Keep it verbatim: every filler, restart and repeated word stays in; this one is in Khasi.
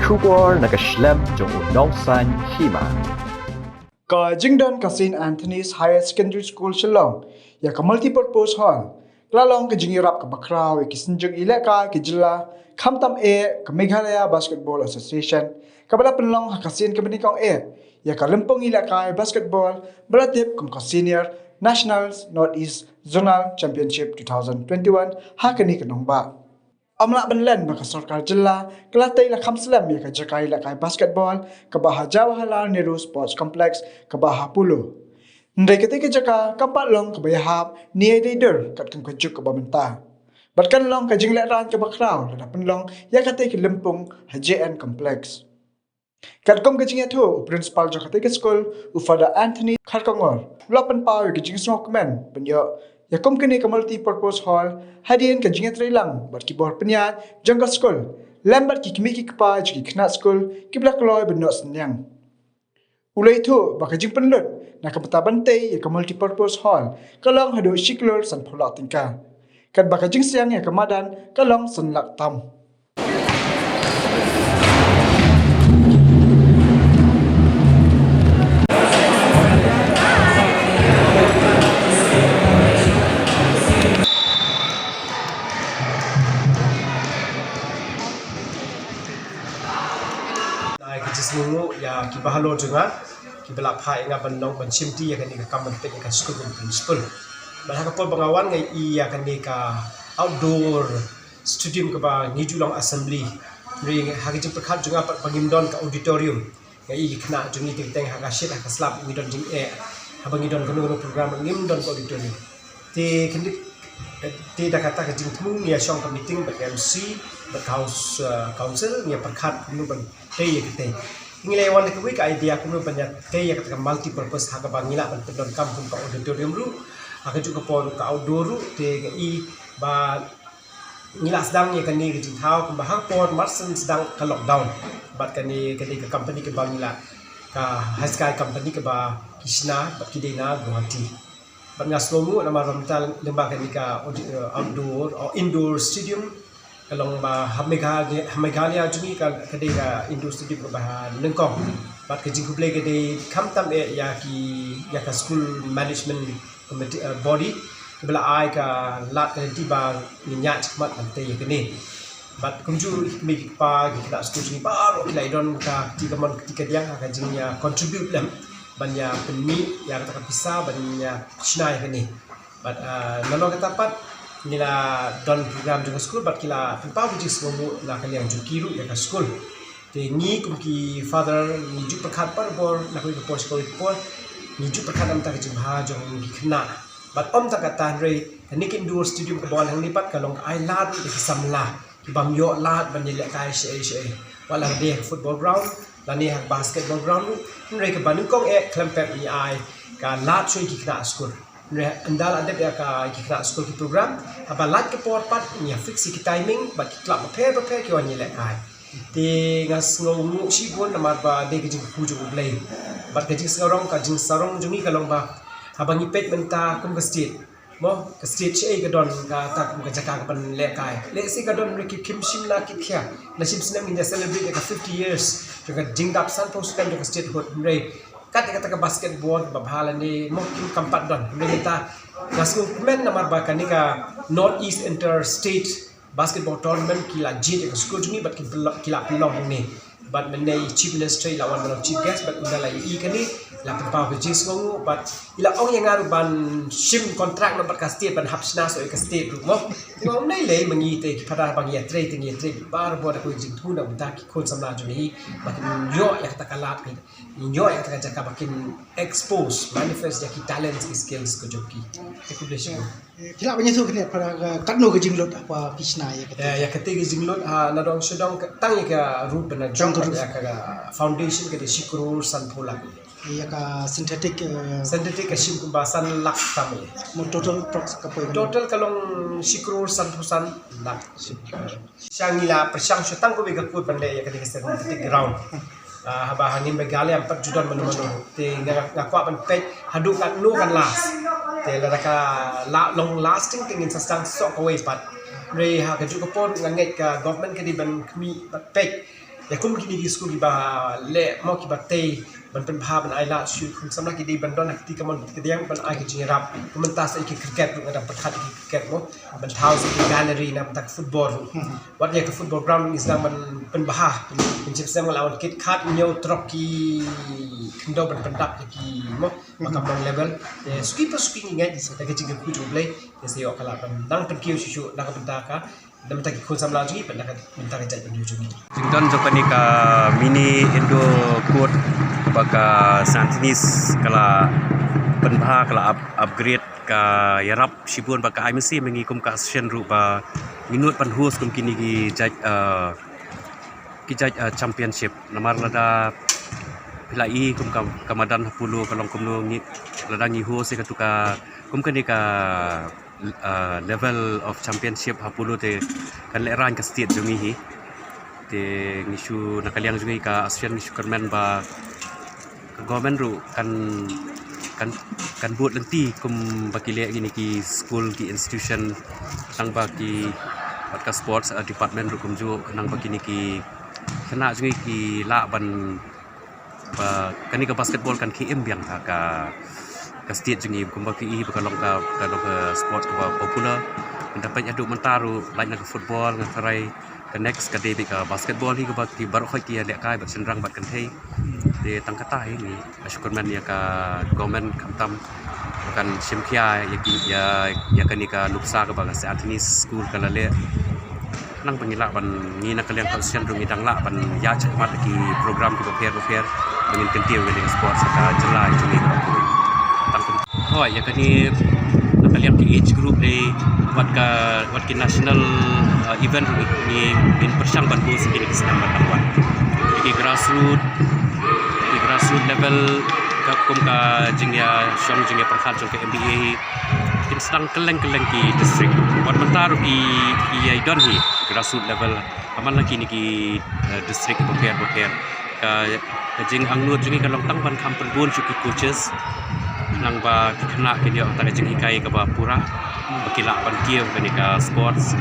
Khubor na ka shlem jong u Nongsaiñ Hima. Ka jingdon ka Saint Anthony's Higher Secondary School Shillong ïa ka Multipurpose Hall ka la long ka jingïarap kaba khraw ïa ki synjuk ïalehkai ka jylla, khamtam eh ka Meghalaya Basketball Association, kaba la pynlong ha ka sien kaba nyngkong eh ïa ka lympung ïalehkai basketball ba la tip kum ka Senior Nationals North East Zonal Championship two thousand twenty-one ha kane ka nongbah. Ym lah ban len ba ka sorkar jylla ka la tei la kham slem ïa ka jaka ïalehkai basketball kaba ha Jawaharlal Nehru Sports Complex kaba ha Polo. Hynrei katei ka jaka kam pat long kaba ïahap ne ïadei dur katkum ka juk kaba mynta. Bad kan long ka jinglehrain kaba khraw lada pynlong ïa katei ka lympung ha J N Complex. Katkum ka jingïathuh u principal jong katei ka skul, u Father Anthony Kharkongor, u la pynpaw ïa ka jingsngewkmen ban ïoh ïa kum kane ka multi-purpose hall hadien ka jingïatreilang bad ki bor pynïaid jong ka skul lem bad ki kmie ki kpa jong ki khynnah skul kiba la kloi ban noh synñiang. U la ïathuh ba ka jingpynlut na ka bynta ban tei ïa ka multi-purpose hall ka long haduh shi klur sanphew lak tyngka, katba ka jingsiang ïa ka madan ka long san lak tam. Ai ka jisngewnguh ïa kiba halor jong nga kiba la phah ïa nga ban long ban shimti ïa kane ka kam ban peit ïa ka skul kum u principal. Bad ha ka por ba nga wan nga ïohi ïa kane ka outdoor stadium kaba ngi ju long assembly. Hynrei ha ka jingpyrkhat jong nga pat ba ngim don ka auditorium. Nga ïohi ki khynnah jong ngi teng teng ha ka shit ha ka slap ngi don jingeh. Haba ngi don kano kano program ngim don ka auditorium. Te kyndiat te da kata ka jingthmu ngi ïa shong ka meeting bad ka M C bad ka house, uh, council ngi ïa pyrkhat kumno ban tei ïa kata. Ngi la ïa wan da kawei ka idea kumno ban ïa tei ïa kata ka multi purpose ha kaba ngi lah ban pyndonkam kum ka auditorium ruh, ha kajuh ka por ruh ka outdoor ruh. Te nga ïohi ba ngi la sdang ïa kane ka jingthaw kumba ha ka por mar syn sdang ka lockdown. Bad kane, kane ka company kaba ngi la, ka High Sky company kaba ki shna bad ki dei na Guwahati. Bad nga sngewnguh namar ba mynta lyngba kane ka audi-, eh, outdoor or indoor stadium ka long ba ha Meghalaya, ha Meghalaya jong ngi ka, ka dei ka indoor stadium kaba ha nyngkong. Bad ka jingkhublei ka dei khamtam eh ïa ki, ïa ka school management committee, eh, body kiba la ai ka lad ka lynti ba ngin ïaid shakhmat ban tei ïa kane. Bad kumjuh ki kmie ki kpa ki khynnah skul jong ngi baroh ki la ïadon ka kti kamon kti kadiang ha ka jingïa contribute lem ban ïa pynmih ïa kata ka pisa ban ïa shna ïa kane. Bad, ah, nalor kata pat ngi la don program jong ka skul bad ki la pynpaw ka jingsngewnguh na ka liang jong ki ruh ïa ka skul. Te ngi kum ki father ngi ju pyrkhat barabor na kawei ka por sha kawei ka por, ngi ju pyrkhat na ka bynta ka jingbha jong ki khynnah. Bad ym tang kata hynrei kane ka indoor stadium kaba wan hangne pat ka long ka ai lad ïa ki samla kiba ym ïoh lad ban ïalehkai shaei shaei, wat la ka dei ha football ground lane ha basketball ground ruh. Hynrei kaba nyngkong eh khlem pep ngi ai ka lad shuwa ïa ki khynnah skul. Hynrei ynda la dep ïa ka, ki khynnah skul ki program, haba lait ka por pat ngi ïa fix ïa ki timing bad ki club bapher bapher ki wan ïalehkai. Te nga sngewnguh shibun namar ba dei ka jingkyrkhu jong U Blei. Bad ka jingsngewnguh, ka jingsarong jong ngi ka long ba haba ngi peit mynta kum ka state, mo, ka state shaei ka don kata kum ka jaka kaban lehkai. Lehse ka don, hynrei kim shym la kit khia. Na shim snem ngin ïa celebrate ïa ka fifty years jong ka jingdap sanphew snem jong ka statehood. Hynrei kat ïa kata ka basketball kaba bha lane, mo, kim, kam pat don. Hynrei mynta nga sngewkmen namar ba kane ka North East Inter State Basketball Tournament ki la jied ïa ka skul jong ngi bad ki pynlong, ki la pynlong hangne. Bad mynne i Chief Minister i la wan ban long chief guest bad ynda la ïohi kane i la pynpaw ka jingsngewnguh bad i la ong ïa nga ruh ban shim contract noh bad ka state ban hap shna shuh ïa ka state ruh, mo. Te nga ong, ym lei lei, ma ngi te ki phadar ba ngi ïatrei te ngi ïatrei barabor da kawei ka jingthmu na ka bynta ki khun samla jong ngi ba kin ïoh ïa kata ka lad, kin ïoh ïa kata ka jaka ba kin expose, manifest ïa ki talents, ki skills ka jong ki. Te khublei shibun. Eh, ki lah ban ïathuh kane, para ka, katno ka jinglut haba phi shna ïa kata? Eh, ïa kata ka jinglut, ha, nadong shadong ka, tang ïa ka roof ban da jong, tang ka roof, ïa ka foundation ka dei shi klur sanphew lak. Ïa ka synthetic, eh, synthetic ka shim kumba san lak tam ïa. Mo, total approx ka poi? Total ka long shi klur sanphew san lak. Shi klur. Sha ngi la pyrshang shuh tang kawei ka kut ban leh ïa kane ka synthetic ground. Ah, haba hangne Meghalaya ym pat ju don mano mano. Te nga, nga kwah ban peit haduh katno kan last. Te lada ka la long lasting te ngin sa sdang soh kawei pat. Hynrei ha kajuh ka por nga ngeit ka government ka dei ban khmih ban peit Te kum kine ki skul kiba leh mo kiba tei ban pynbha ban ai lad shuh, kum samla ki dei ban don ha kti kamon kti kadiang ban ai ki jingïarap. Kum mynta sa ïa ki cricket ruh nga dang pyrkhat ïa ki cricket mo, ban thaw sa ki gallery na bynta ka football ruh. Wat ïa ka football ground ngi sdang ban pynbha, pyn, pynshim snem nga la wan kit khat hynñiew trok ki khyndew ban pyndap ïa ki mo ba kam long level. Te suki pa suki ngi ngeit da ka jingkyrkhu jong U Blei te sa ïoh ka lad ban nang pynkiew shuh shuh na ka bynta ka, na bynta ki khun samla jong ngi bad na ka bynta ka jaitbynriew jong ngi. Jingdon jong kane ka mini indoor court ba ka Saint Anthony's ka la pynbha, ka la up, upgrade, ka ïarap shibun ba ka I M C, ma ngi kum ka association ruh ba ngi nud ban host kum kine ki jait, uh, ki jait, uh, championship. Namar lada phi la i kum ka, ka madan ha Polo ka long kumno, ngi lada ngi host ïa katu ka kum kane ka, uh, level of championship ha Polo te kan lehraiñ ka state jong ngi hi. Te ngi shu, na ka liang jong ngi ka association ngi shu kyrmen ba ka government ruh kan, kan, kan bud lynti kum ba ki leh kine ki skul ki institution tang ba ki, bad ka sports, uh, department ruh kumjuh, khnang ba kine ki khynnah jong ngi ki lah ban, ba kane ka basketball kan khie im biang ha ka, ka state jong ngi, kumba phi i ba ka long ka, ka long ka sport kaba popular. Mynta peit haduh mynta ruh lait na ka football, nga tharai ka next ka dei beit ka basketball hi kaba ki baroh khoit ki ïalehkai bad shynrang bad kynthei. Te tang kata hi ngi shu kyrmen ïa ka government khamtam ba kan shim khia ïa ki, ïa, ïa kane ka nuksa kaba ka Saint Anthony's School ka la leh. Nang ba ngi lah ban, ngi na ka liang ka association ruh ngi dang lah ban ïaid shakhmat ki program kiba pher ba pher ba ngin kyntiew ïa ka sports ha ka jylla jong ngi kaba khuid. Tang kum, hooid, ïa kane na ka liang ki age group dei wat ka, wat ki national, uh, event ruh ngi, ngin pyrshang ban host kine ki snem ban dang wan. Ki grassroots, ki grassroots level, ka kum ka jingïashong jingïapyrkhat jong ka M B A hi kin sdang kylleng kylleng ki district. Wat mynta ruh ki, ki ïai don hi grassroots level ha man la kine ki, eh, district bapher bapher. Ka, ka jingangnud jong ngi ka long tang ban kham pynbun shuh ki coaches, nang ba ki khynnah kin ïoh kata ka jinghikai kaba pura ba ki lah ban kiew kane ka sports.